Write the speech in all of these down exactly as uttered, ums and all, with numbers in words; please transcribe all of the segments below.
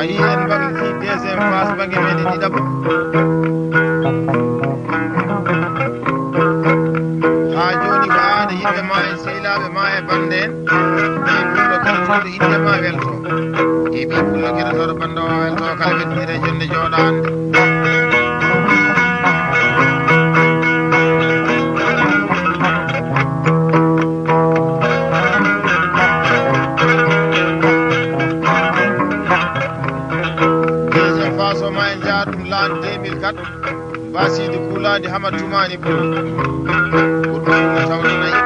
Ayi, en mbaɗi deuxième phase, bannge meɗen ɗiɗaɓo. Haa jooni ko aada yimɓe ma en, sehilaaɓe ma e bannde en. Ɓii pullo keɗotooɗo innde ma welto. E ɓii pullo keɗotooɗo bannde o welto, kala weltindira e jonnde jooɗaande. Deuxième phase o ma en njaha ɗum l'an deux mille quatre. Basidi Kuulandi Hamad Tumaani Bul. Ko ɗum no tawno nayi.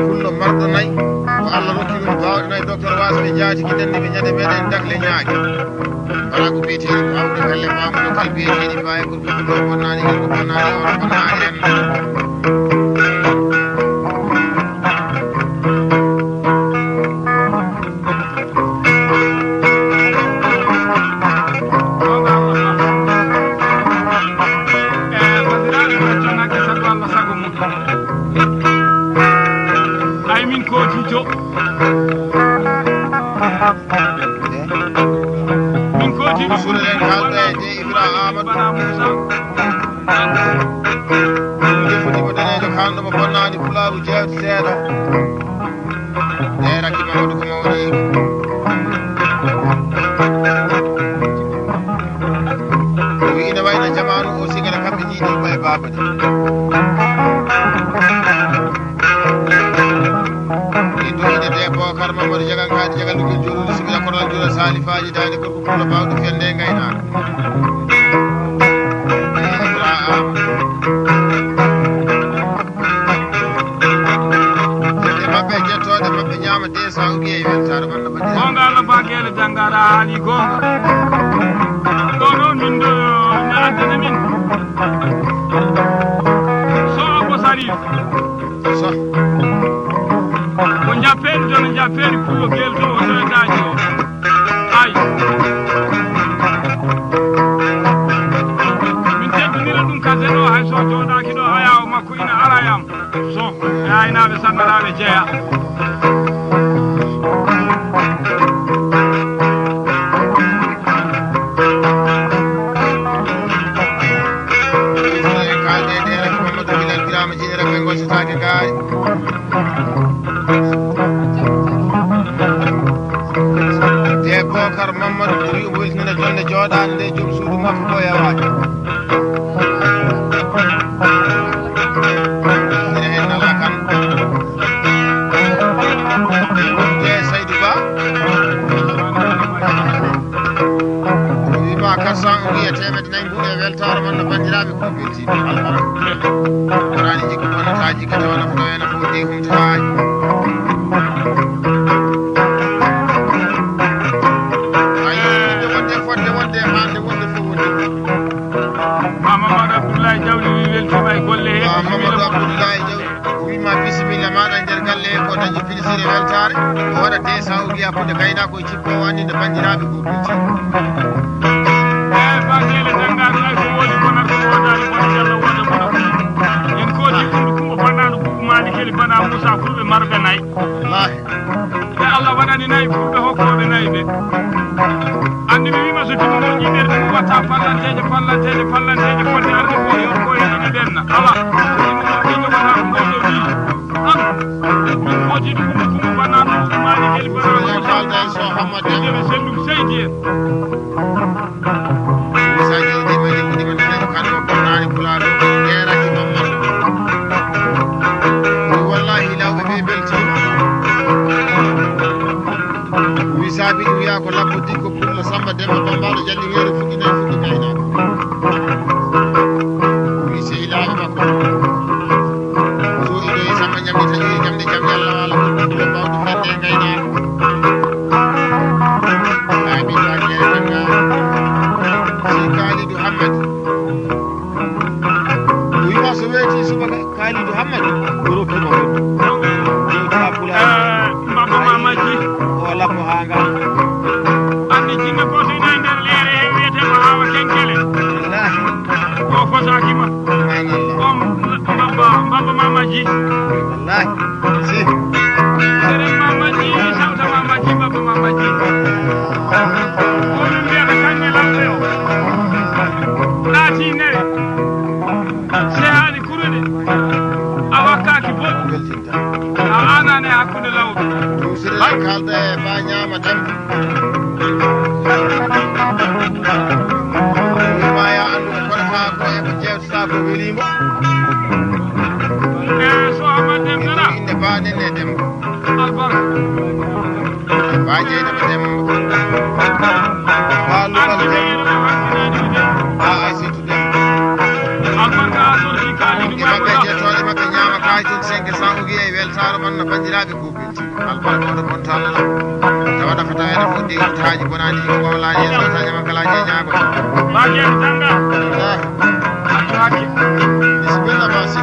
Pullo marɗo nayi. Ko Allah rokki ɗum baawɗe nayi. Docteur Waas ɓe jaati ki dandi ɓe ñande meɗen dakle ñaaki. Bara ko biyeteeɗi ko awde pelle maamulo kal biyeteeɗi mbaye ko ɗum ɗo bonnani ko bonnani on bonnani en. Ay min kootiijo. Min kootiijo. Suuɗeren haalde e Ibra Amadou. Bana Moussa. Ɗum defoti mo daneejo kaanɗo mo bonnaani pulaaru jeewte seeɗa. Neera ki Mamadou ko mawni. O wiyi ina wayno jamaanu o sigala kamɓe jiidi ko e baaba de. Ɗi duuɗe de Bokar Mamadou Jagan Kaadi Jagal Lugel Jololi Suɓi Yakoral Jula Salifaaji Daande Gorko Pullo Baawɗo Fende Ngaynaaka. Ibra Amadou. Ɓe maɓɓe jettooɗe maɓɓe ñaama de sa ugi e weltaare man no mbaɗi. Goonga Allah baakeele janngaare a haali goonga. Ɗo noon min ɗo ne addana min. So Abou Sarif. So. Ko njappeeni to no njappeeni pullo gel to o soytaaji o. Ay. Min teddinira ɗum kasen o hay so jooɗaaki ɗo hayaa o makko ina ara e am. So e aynaaɓe sannanaaɓe jeya. Kaalde e ɗeere ko Mamadou Bilal Birama Jeyra ɓe ngositaake gaay. Debbo Kar Mamadou ɓuri o weltinana jonde jooɗaande nde joom suudu makko ko yawaade. Ina heen nalaa kan. E wonde Saydou Ba. O wiima quatre cents o wiya teemedde nayi mbuɗe e weltaare mon no banndiraaɓe ko weltiiɓe albarka. Waraani jikku bonnataaji ka tawa nafa tawa ena fof de humtaaji. Ayi, wonde, wonde, fodde wonde, hande wonde fof wonde. Mama Mamadou Abdoulaye Jawdi wi weltiima e golle he. Mama Mamadou Abdoulaye Jawdi. O wiima bisimilla maɗa nder galle he ko dañi plaisir e weltaare. O waɗa de sa ugi hakkunde gaynako e jikko o anndi nde banndiraaɓe ko kulti. E baɗeele danngaade hay ko woodi kono ko woodaani kono Yalla wooda kono. En kooti kundu kumba bannaano bubu maali keli bana Moussa fulɓe marɓe nayi. Wallaahi. Ɓe Allah waɗani nayi fulɓe hokkooɓe nayi ɓe. Anndi mi wiima so junngo mo ƴiɓerde mum watta pallanteeje, pallanteeje, pallanteeje, fodde arde ko yon ko e ɗiɗi ɓenna. Ala. Ɗiɗo wata ko ɗo ɗo ɗiɗi. An. Min foti ɗum ɗum ɗum banano ɗum maali keli banano. Kalda so Hamad Deme. Deme sellum seydi en. Musa Jawde ma jikkude ma nana ko kano ko naani pulaaɗo. Era ki mamman. Wallahi lawɓe ɓe belti. Wi saabi ɗum wiya ko labbo dikko pullo Samba Demba Bambaɗo jalli weere fuɗɗi nayi fuɗɗi kaynaako. Wi sehilaaɓe makko. So iɗo e Samba ñamde taƴoyi jamde jam Yalla wala ko ɗum ɗo bawɗo fende e ngaynaako. Amin wa kere nanga. Si Kalidou Hammadi. O wiima so weeti subaka. Kalidou Hammadi, o rokki mo hoto. Jewta pulaar. Eh, Baba Mamaji. O labbo haa ngal. Anndi jinne gooto ina e nder leere he wiyetee ko Awa Kenkele. Wallaahi. O fotaaki ma. Subhanallah. On Baba, Baba Mamaji. Wallaahi. Si. Seren Mamaji, Sawta Mamaji, Baba Mamaji. Kalda e Ba Ñaama Demba. Wima ya anndu ko koɗata ko e ko jewtata ko welimo. E so Ahmad Demba nana. Inde Ba Nene Demba. Albarka. Ba Jeynaba Demba. Ba Lugal Demba. Ba Asitu Demba. Albarka a sorti kaali ɗum. E maɓɓe jettooɗe maɓɓe ñaama kaajum cinq cent ugi e weltaare mon no banndiraaɓe kuuɓe. Albarka oɗo bonta Allah. Tawa nafata ene fof ɗi wutaaji bonaani ɗi ko wawlaani e sawtaaji makko alaaji e ñaago. Bakel tanga. Bisimilla ma si.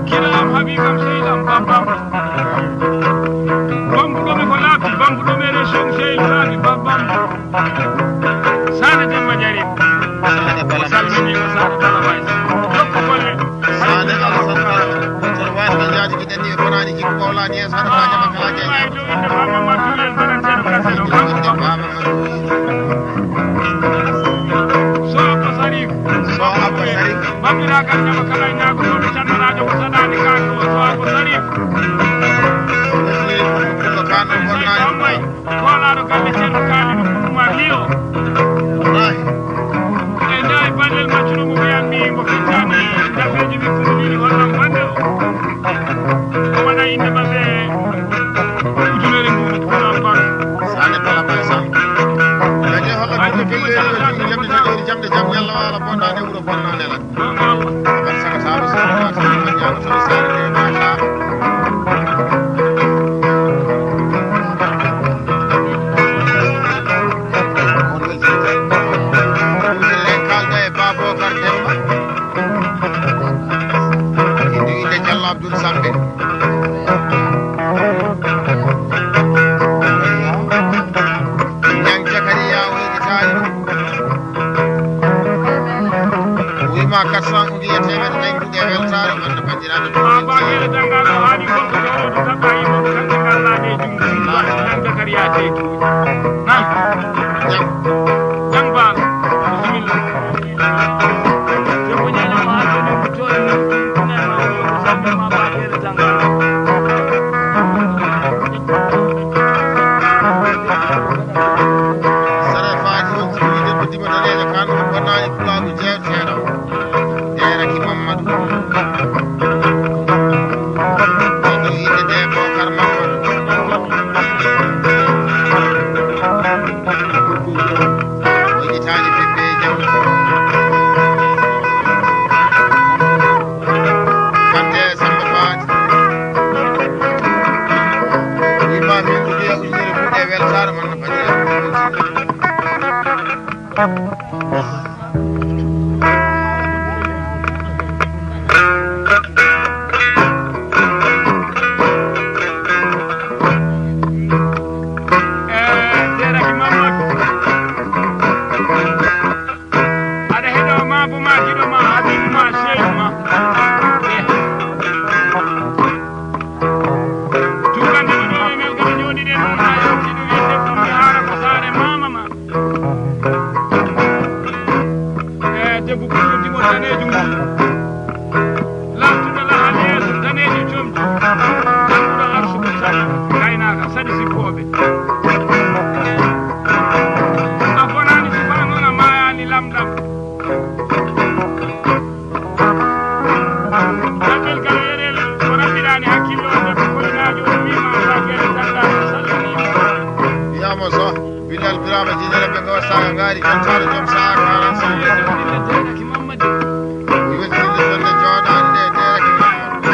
Kila am habi kam seydi am babam. Bambuɗo mi ko laaɓti bambuɗo mi ene song seydi laaɓi babam. Sane Demba Jari. Sane Bala. Salmini o Sane Bala Bay. Jokko golle. Sane Alassane Ba, docteur Wade, ɓe njaadi giɗen ni, ɓe bonaani jikku ko wawlaani yeeso, hade faaje makko alaa jeeya. Inde Baba Mamadou Ly, Balanteeɗo Kasel, o kanko Baba Mamadou Ly. So Abba Sarif. So Abba Sarif. Banndiraagal ñama kala e ñaago, so ɓe canndanaajo ko saɗaani kaake o, so Abba Sarif. Ko ɗum ko kaano bonnaani. Koolaaɗo galle Ceerno Kaalidu Umar Liyo. Wallaahi. E ndaa e ballel maccuɗo mo wiyan mi mbo feccani ndafeeji wi fulfulde hollan bannde o. O waɗa innde maɓɓe ujunere mbuɗu Pulaar Baro. Sane Bala Bay Sal. Kadi holla ko ɓe pelle yo juuɗe jamɗe taƴoori jamɗe jam ñalla wala bonnaande wuro bonnaande lan. Abdoul Sambe. Ñang Jakariya o yiɗi taari ɗum. O wima quatre cent ugi e teemedde nayi mbuɗe weltaare wonde banndiraaɓe. Maa baageele danngal o haali wonko jooɗo taɓa yimɓe ko kamɓe ngallaaɗe e junngo. Nan Jakariya Seydu. Nan. Jam. Jam Baal. Bisimilla. Debbo ñaño ma haɗde ni ko toon ni. Nan o yo ko sambe maa baageele danngal. Sara e faati on, so wiide ko dimo daneejo kan, o bonnaani pulaagu jeewteeɗo. Jeeraki Mammadu. Ɓe wiide nde Bookar Mammadu. O yitaani bebbe jam. Kante Samba Faati. Wima min ko wiya ujunere mum e weltaare mon no fadi. Eh, Seera Imam Makko. Aɗa heɗo ma, bo ma, giɗo ma, habibu ma, seedu ma. Eh. Tuugande ma ɗo e ngal kadi jooɗiɗen noon, haa yewti ɗo wi'etee Fulɓe Haara ko saare maama ma. Eh, debbo ɓurɗo dimo daneejo mum. Laftuɗo lahal yeeso, daneejo comci. Jannguɗo arsugo tan, gaynaaka, saɗi sippooɓe. A bonaani sifaa noon, a maayaani lamɗam. Dabbel kala yerel ko raɓɓiɗaani hakkille on debbo koynaajo on wiima faakere tanngaani salminiima. Wiyaama so Bilal Birama Jinere ɓe ko saaka ngaari jottaade joom saaka aran saaka. Iwetinde fende jooɗaande e deerake Mamadu.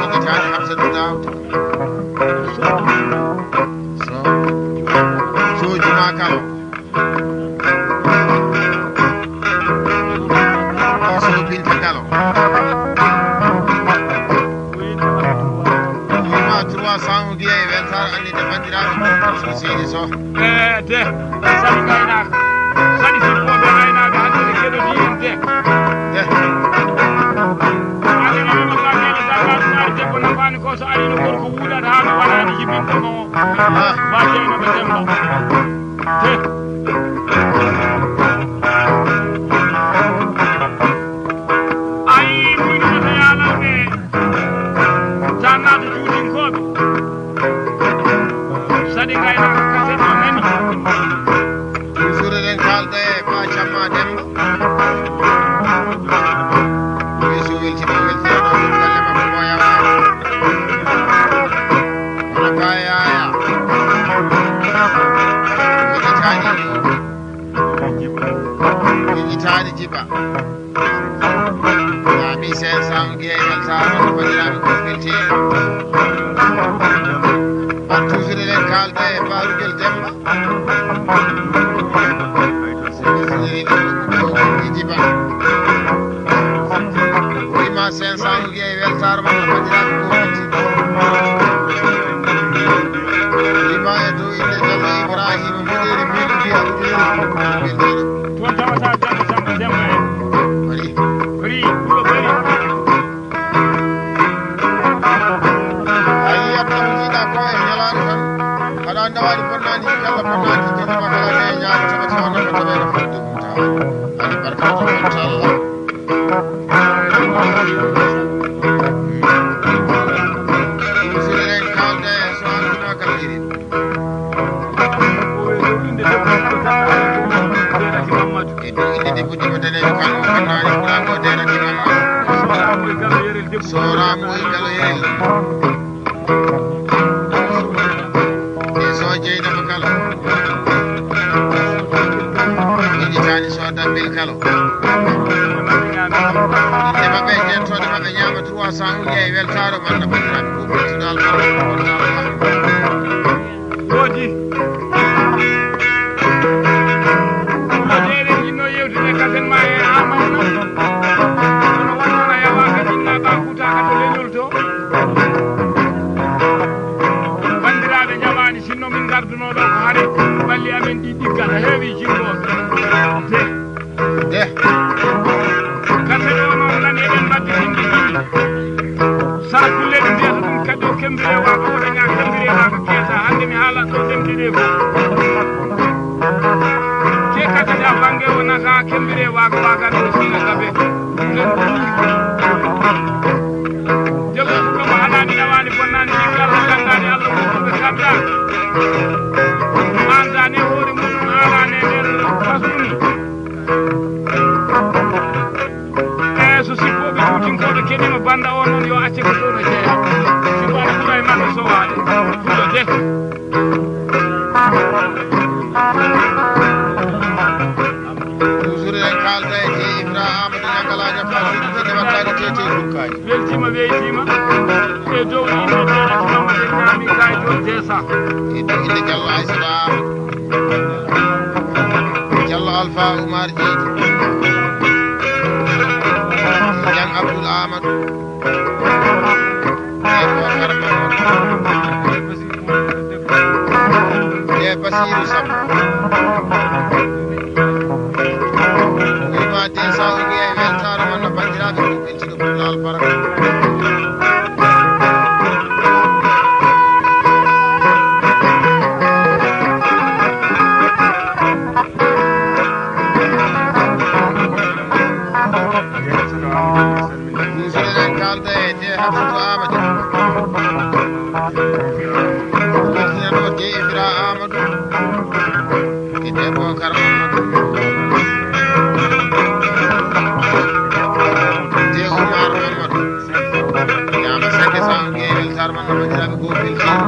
Jokkitaani Hamsatu Daawda. So, sooji ma kala. So Binta Galo. Wima trois cent ugiya e weltaare annde banndiraaɓe. So seydi so. Eh, de, saɗi gaynaaka. Saɗi sippooɓe gaynaaɓe, hannde ne keɗotii en de. De. Hannde ne, wima ka neɗɗo daggal, ɗum ari debbo nafaani ko, so ari no gorko wuuɗata haa no waɗaani jibinde mo. Ah. Ba Jeynaba Demba. Te. Ayi, muyɗo wata Toujours eɗen kaalda e Ba Camma Demba. Yeeso weltima, weltima ɗon galle makko Boya Wade. Wona Ba Yaya. Miɗitaani, miɗitaani jiba. Laabi cinq cent Guèye Weltare, wonde banndiraaɓe ko weltiima. Toujours eɗen kaalda e Barugel Demba. Jiba. Wima cinq cent Guèye Weltare, wonde banndiraaɓe ko weltiima. Wima e dow innde Jallo Ibrahima, Moƴƴere Mbiɗo Mbiya. Toon tawata Demba Samba Demba en. Bari. Bari, Wuro Bari. A yiyat tan njiiɗa ko e ñalaande tan. Aɗa annda waɗi bonnaani, yalla bonnaani, jogima kala ne ñaama tama tama tama tama ene fodde ɗum tawa. Ani barka to machallah. Ɗum sirenen kaalda e so annduma kam irin. E ɗum inde debbo debbo danejo kan o fannaani kula ko dera ki mamma. Sooraamu e galo yerel. E so jeynaba kala. Inde tani so dambil kala. Inde maɓɓe e jettode maɓɓe ñaama trois cent uña e weltaaro malla banndiraaɓe ko ɓurtude albarka. Woodi. Ɗum ko ɗe eɗen njiɗno yewtude kasen ma e Amadou. Kono wonno na yawaaka jinnaɓa kutaka to leñol to. Banndiraaɓe jamaani, sinno min ngarduno ɗo ko hare balli amen ɗi ɗigga, no heewi jinngooɓe. De. De. Kasen o noon nani eɗen mbaddi bindi bindi. Sara kulle ɗi mbiyata ɗum kadi o kembire waaga, o daña kembire waaga keeta. Hannde mi haala ɗo ɗemɗe ɗe fof. Ke kadi a bannge o naka kembire waaga, waaga no sinno gabe. Debbo ko mo alani nawani bonnani, ɗi kala gandani Allah ko ɓe kamɗa. Mandani hoore mum alani e nder fasuni. E so sikkooɓe Fuutinkooɓe keɗiima bannda o noon, yo acce ko ɗo no jeeya. Siko aɗa ɓura e makko sowaade. Fuɗo de. Toujours en kaalda e Ibra Amadou Ñangalaajo Fatou Binta nde wattaani tete kukkaaji. Weltiima, weytiima. E dow inde Deeraki Mamma de ñaami kay toon desa. E dow inde Jallo Aysata Amadou. Jallo Alfa Oumar Diédhiou. Ñang Abdoul Amadou. E Bokar Mamadou. E Basiru Samba. Wima de sa ugi e weltare mon no bandiraɓe ɗum. Siɗo Pullo Albarka. Ɗum so eɗen kaalda e Dee Hafsatu Aamadu. Ɗum weltinanoo Dee Ibra Aamadu. E Dee Bookar Mamadou. Dee Umar Mamadou. Ñaama sakke sa on geewel tar man no waɗiraaɓe goo beltiima.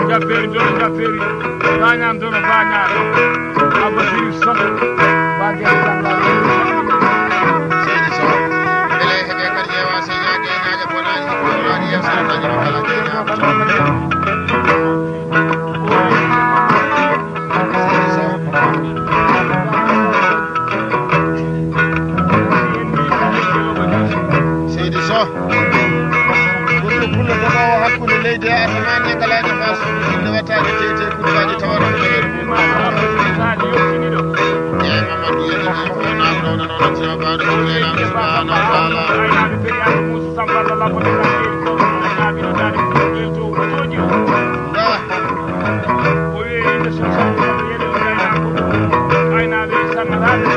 Jappeeri dono jappeeri. Bañaan dono bañaan. Abba Sirif Sow. Bañaan Samba. Seydi Sow. Mbele heɓe kadi ƴeewa sey ñaage ñaage bonaani ko woni yeeso tan kala. Seydi Sow. Ɓurɗo pullo dogoowo hakkunde leydi e asamaan e kala e nafas. Inde wattaade tete kuɗɗaaji tawa ɗum ko yeru. Eeyi, Mamadou Yero, Mamadou Yero, Mamadou Yero, Mamadou Yero, Mamadou Yero, Mamadou Yero. Ndaa. O wiye yimɓe Sow, Sow, ko yeɗi o gaynako, aynaaɓe e sannataaɓe.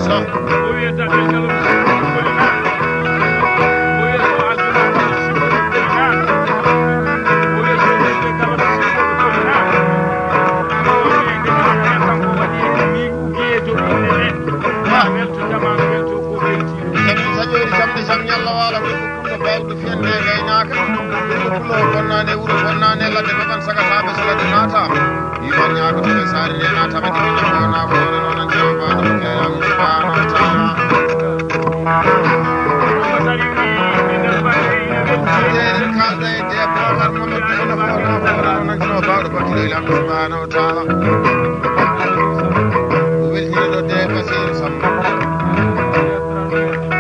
Sow. O wiye daɓɓe kala ko Sow ko koli na. O wiye so aljuma ko Sow ko koli na. Sam ñalla waala ko ko pullo baawɗo fiyande e gaynaaka. Ko pullo o bonnaane wuro bonnaane ladde ko kan sagataaɓe so ladde naataama. Wiiwaan ñaako to ɓe saari nde naataama ɗi ko naako naako hoore noon an jawa baano ko feeraa mo subhaanahu wa taala. Nden kaalda e debbo Arma Madina ko naako hoore noon an jawa baano ko tilo ilam subhaanahu wa taala. O weltino ɗo de Basiiru Samb.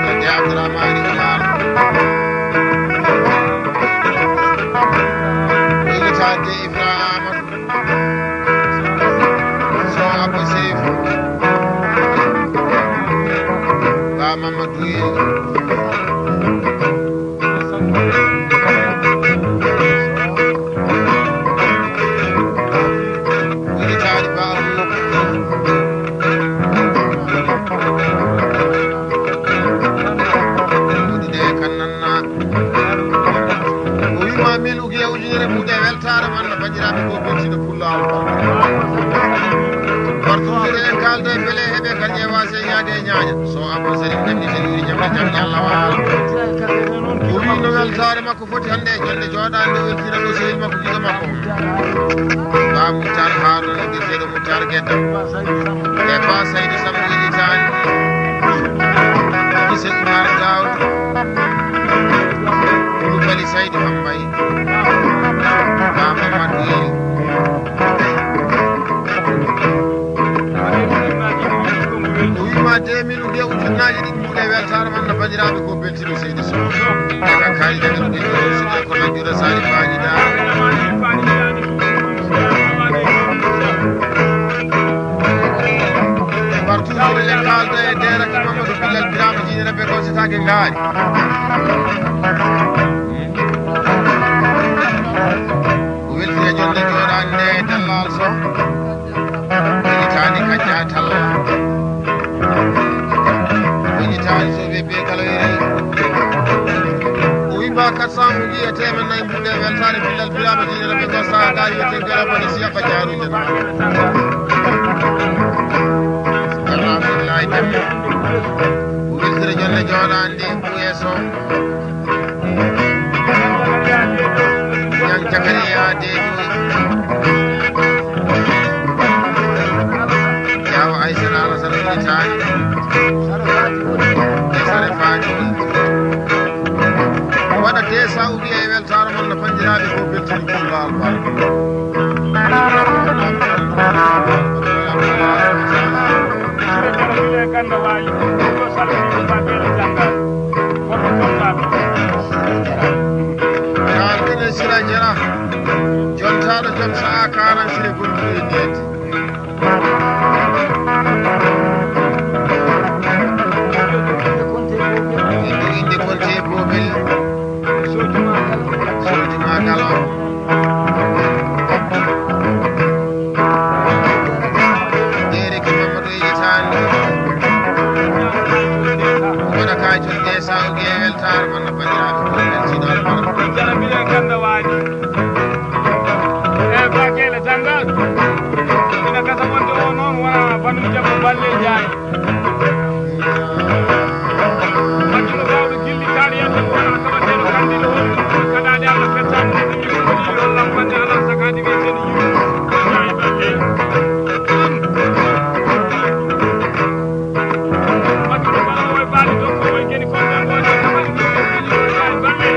Ladde Abdourahmane Oumar. Wiyetaade Ibrahima Sow Abba Seyfu. Ba Mamadou Yel. Wiyetaade Ba Abou. Wondude e Kannanna. O wiima mil ugiya ujunere mbuuɗe weltaare man no banndiraaɓe ko beltiiɗo pullo albarka. Bartude en kaalde e bele heɓe kan ƴeewa sey yaade e ñaaña. So Abba Salim ɗemɗi sen wiri ñamde jam ñalla waala. O wii no weltaare makko foti hannde e jonde jooɗaande o weltira ɗo sehil makko giɗo makko on. Ba Moutar Haruna. Targeta. E Ba Saydu Sambu Itaani. Gise Umar Daawuda. Kulubali Saydu Hambay. Ba Mamadu Yel. O wiima deux mille ujinnaaji ɗiɗi mbuuɗe weltaare man no banndiraaɓe ko beltiiɗo seydi Sow. Daga kayɗe ɗen ɓe ɗo sukay ko majjura Sali Faaji Daara. Bartuuji ɗe kaalda e deeraki Mamadou Bilal Birama Jiinere ɓe ko setaake ngaari. O welti e jonde jooɗaande e Dallal Sow. Itaani kajja talla. Itaani so ɓe ɓe kala weri. O wimba quatre cent uji e teemen nayi mbuɗe weltaare Bilal Birama Jiinere ɓe ko saha ngaari wiyete Garaba ne siya ko jaarude. Alhamdulillahi tammi. O weltira jonde jooɗaande. Ɓuye Sow. Ñaŋ Jakariya Deeɗi. Yaawa Aysata Alasana Itaani. E Sare Faaji. Waɗa deux cent uji e weltaare mon no banndiraaɓe ko beltini Pullo Albarka. Kaalkene Sira Jara, jontaaɗo jom sa'a karan sire gonɗo e needi. Inde Konte Bobel. Sooji Magal o. Jeere ki Mamadou Itaani. Wona ka jonde sa'o ge weltaare mon no banndiraaɓe ko weltiino albarka. Jara mbiɗen ganda waali. E bakele tangal. Ina gasa wonde o noon wona banu debbo Balle Njaay. Majjuɗo baawɗo gilli kaari yalla wona kaɓateeɗo kandi ɗo woni. Kadaade Allah fettaani ɗum yimɓe woni yo lampande alaa sakaade wiyeteeɗo yimɓe. Njaay Balle. Majjuɗo baawɗo e baali ɗo ko woni kadi kon ɗon woni kaɓateeɗo Njaay Balle.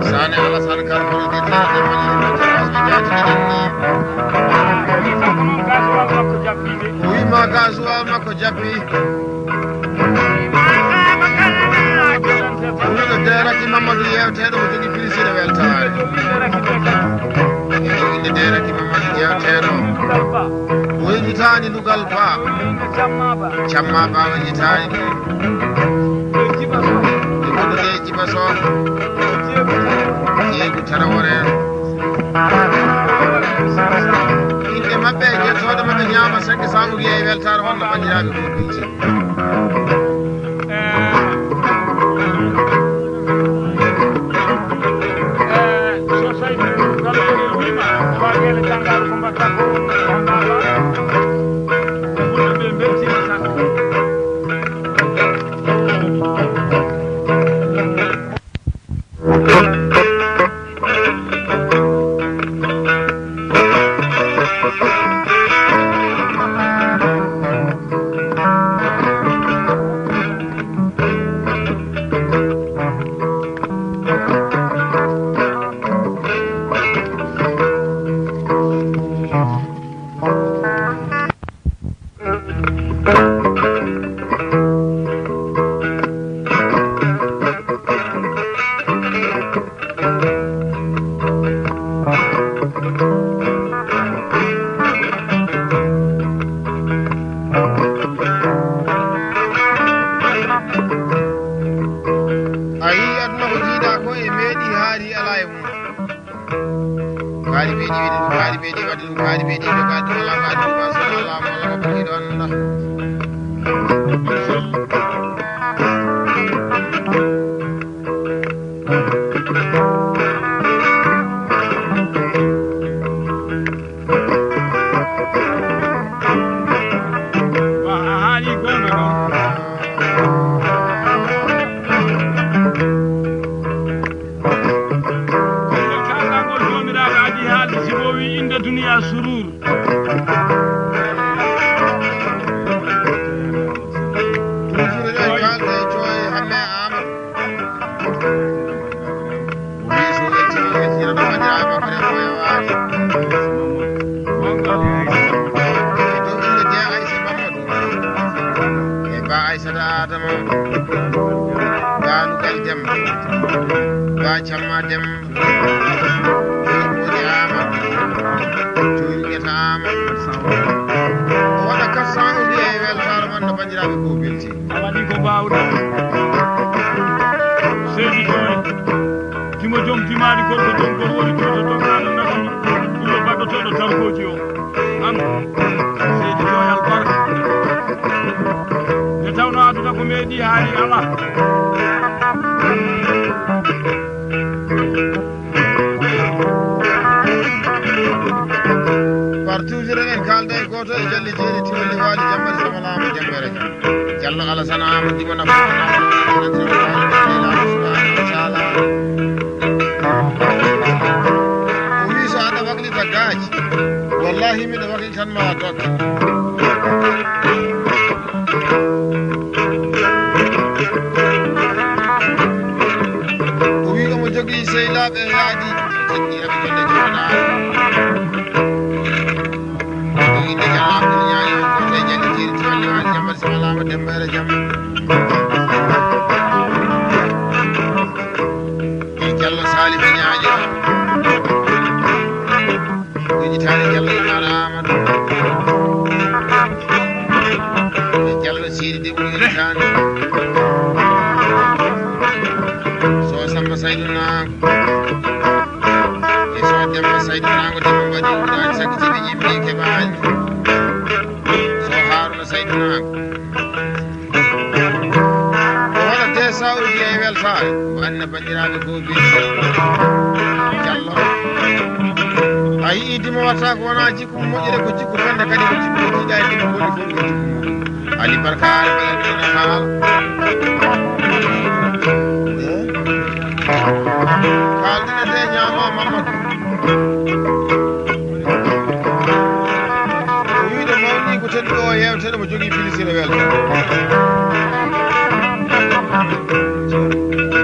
Sane Alassane Kane kono de tawde woni jaati ni. O wima gasoil makko jappi. Wiyde Deeraki Mamadou yewteeɗo ko jogii pilisire weltaare. Wiyde Deeraki Mamadou yewteeɗo. O yejjitaani Lugal Ba. Camma Ba o yejjitaani ɗum. Ɓe gonɗude e Jiba Sow. Jeegu Tarawore. Inɗe maɓɓe e jettooɗe maɓɓe ñaama. Sekke Samori e weltaare wonno banndiraaɓe ko bilti. A yii aduna ko jiiɗa ko e meeɗi haari alaa e mum. Kaari meeɗi wiide ɗum, kaari meeɗi waɗde ɗum, kaari meeɗi jogaade ɗum, alaa kaari ɗum, maa so Allah, maa Allah, maa Allah, ɗum. Wa a haali goonga noon. Innde kaalɗangol Joomiraaɗo adii haalde, si o wii, "Inna duniya surur." Toujours en kaalde e Joy Hamme Amadou. Yeeso weltima, weltima ɗo banndiraaɓe makko Demba e Waali. E dow innde Dee Aysa Mamadou. E Ba Aysata Adama. Ba Lugal Demba. Ba Camma Demba. Joy Moodi Amadou. Joy Rugeta Amadou. O waɗa quatre cent o wiya e weltaare mon no banndiraaɓe ko belti. A waɗi ko mbaawɗa. Seydi Joy, timo joom timaani, gorko joom gor woni, jooɗo dognaaɗo nafi, ɗum ɗo baɗɗotooɗo tarkooji o. An, Seydi Joy Albarka. Nde tawnoo aduna ko meeɗi haali alaa. Partout, eɗen kaalda e gooto e Jalle Jeeri Tiwalli Waali Jammari Samalaama Jambere. Jallo Alasana Amadou Dimo Nafa. O wi so aɗa waklita gaaji, wallahi miɗo waklita tan ma a dokke. O wi omo jogii sehlaaɓe e yaadiiji, o jogii raɓi golle jooɗaaɗo. O wi nde jam Abdul Ñaayi on ko e Jalle Jeeri Tiwalli Waali Jammari Samalaama Demba e Jam. E Jallo Salimu Ñaajo. Wejitaani Jallo Imaara Amadou. E Jallo Siidi Debbo wejitaani. So Samba Saydu Naago. E so Demba Saydu Naago, Demba mbaɗi wuraani sakki jibi yimɓe keɓaani. So Haruna Saydu Naago. O waɗa deux cents o wiya e weltaare. O anna banndiraaɓe goo bee Jallo. A yii dimo watta ko wona jikku moƴƴere, ko jikku fende kadi ko jikku jiiɗa e dimo woni fof ko jikku mum. Ali Barka Aali Bala Dina Faal. Kaaldina de ñaama Mamadou. Ko wiyde mawni ko tedduɗo o yewtere mo jogii pilisira welta.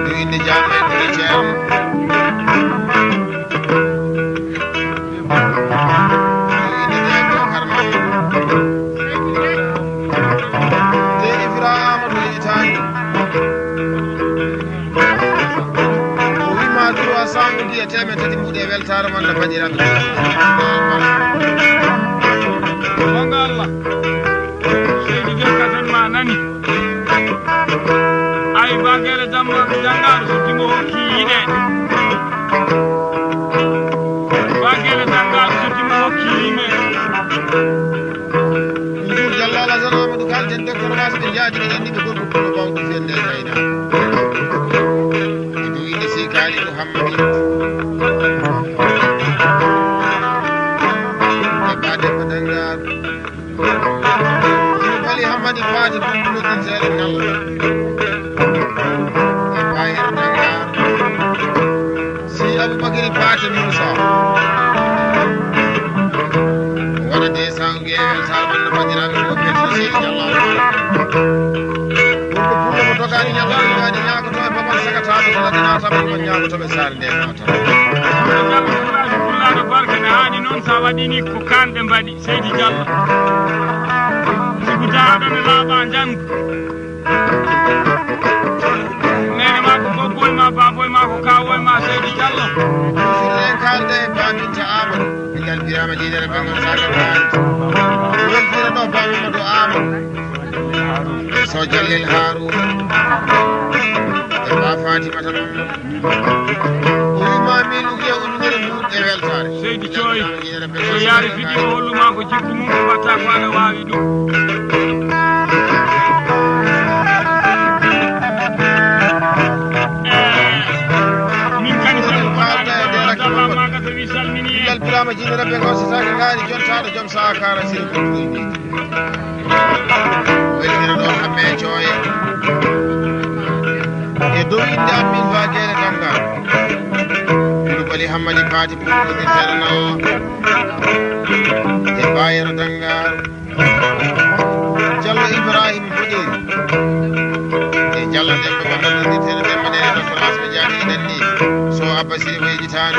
Ko inde Jaama e inde Ceerno. Ko inde Jaama Bokar Mamadou. De Ibrahima to Itaali. O wima trois cent mbuuɗi e teemeɗɗe tati mbuuɗi e weltaare mon no banndiraaɓe. Gonga Allah. Seydi Jokka tan ma nani. Ay, Bagele Damma Janngaar so timo hokki yiɗe. Bagele Janngaar so timo hokki yiɗe. Alasan Amadou Kante, docteur Mass, ɓe njaadi ɓe ɗanni ɓe gorko pullo bawɗo fiyande e gayna. E dow inde Sikaali ɗo Hammadi. E Baade Madangar. Bali Hammadi Faati Bumbulo Kinsere Ngal. E Bayero Dangar. Si Abubakari Paate Muusa. Wona de sa nge weltaare wonno banndiraaɓe fof ɓe fii seydi Jallo. Wonko pullo mo dogaani ñallaani waɗi ñaagoto e babal sagataaɓe ko waɗi naataɓe ko ñaagoto ɓe saare nde naata. Pulaaɗo barke ne haani noon sa waɗi ni ko kanɓe mbaɗi seydi Jallo. Sibu jaaɗo ne laaɓa njanngu. Neene ma ko goggoy ma baboy ma ko kawoy ma seydi Jallo. Fullen kalda e babinta Amadou. Bilal Birama Jidere Bangal Saga Khan. Weltira ɗo Baba Mamadou Amadou. So Jallel Haruna. E ba Fatimata Mamadou. O wima min ugiya ujunere mum e weltare. Seydi Coy. So yaari fidi o holluma ko jikku mum ko mbatta ko aɗa wawi ɗum. Eh, min kadi sabu ko aɗa wawi dalla maga so wi salmini en. Bilal Birama Jidere Bangal Saga Khan jontaɗo joom sakara sey ko ɗum. Weltira ɗo Hamme Coye. E dow innde am min Ba Gere Ganga. Kulubali Hammadi Fati Kulubali Serno. E Bayero Dangar. Jallo Ibrahim Boɗeri. E Jallo Demba Baba Noddi Tene Demba Nene Doctor Asma Diagne Idanni. So Abba Siri Weji Tano.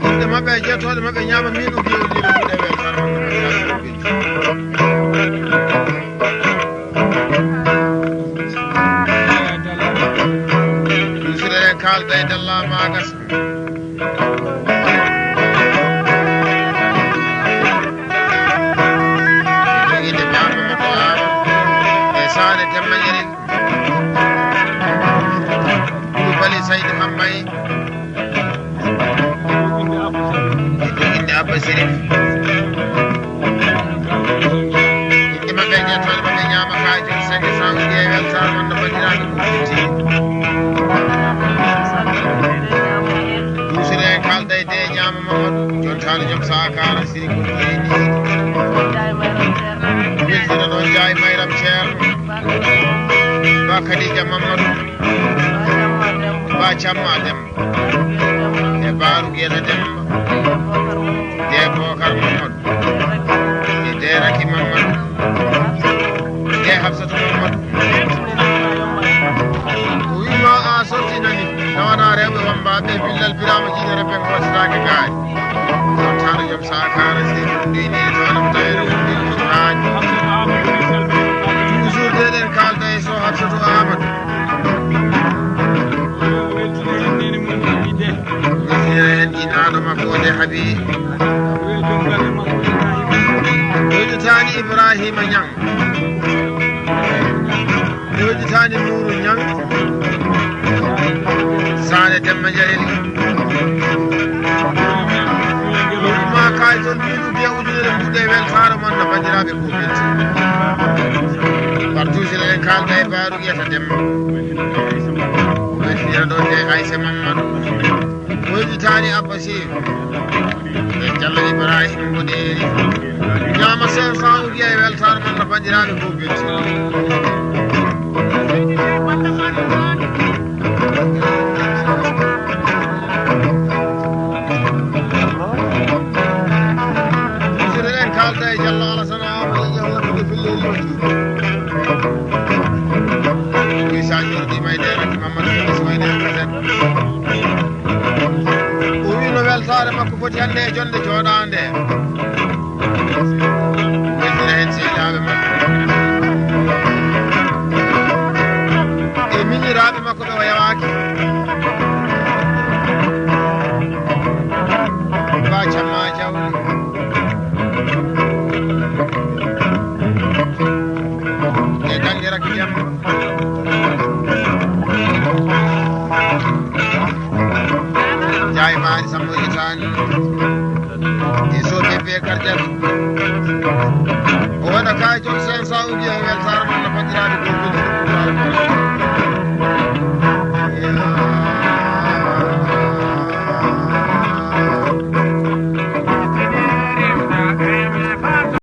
Inɗe maɓɓe e jettooɗe maɓɓe ñaama min o biyo limi ɗe weltaare maɓɓe. Ɗum so eɗen kaalda e dalla maagas. Inde Baba Mamadou Awa e Saare Demba Yeri. Ɗum Bali Saydi Hammay. Inde Abba Serif. Inde maɓɓe e jettooɗe maɓɓe ñaama kaaji, seke sawuji e weltaare wonno banndiraaɓe kuɓɓinti. Duusire en kaalda e de ñaama Mamadou, jontaano joom saakaara, siri ko ɗum leydi. Weltira ɗon Njaay Mayram Ceerno. Ba Khadija Mamadou. Ba Camma Demba. E Baaru Geeta Demba. De Bokar Mamadou. E de Raki Mamadou. De Hafsatu Mamadou. O wima a sortinani. Tawana rewɓe wambaaɓe billal Birama Jiinere ɓe gootiraake gaay. Sottano joom saakaara sey ɗum ɗini to anam tawere wonde ɗum haaji. Toujours deɗen kaalda e so Hafsatu Amadou. Weltina en innaaɗo makko o de Habi. Weltitaani Ibrahima Ñang. Weltitaani Nuuru Ñang. Saare Demba Njaayel. Ɗum ma kaay toon mbiɗo mbiya ujunere mbuɗe weltaare mon no banndiraaɓe kuuɓinti. Partout si eɗen kaalda e Baaru Geeta Demba. Weltinira ɗo de Aysa Mammadu. Weltitaani Abba Sey. E Jallo Ibrahima Mboɗeeri. Ñaama cinq cents ugiya e weltaare mon no banndiraaɓe kuuɓinti. Musidɗo en kaalda e Jallo Alasana Amadou Jallo ko de fillel yonti. Wi sa jorɗima e de Raki Mamadou Ismaïla Kaset. O wi no weltaare makko foti hannde e jonde jooɗaande.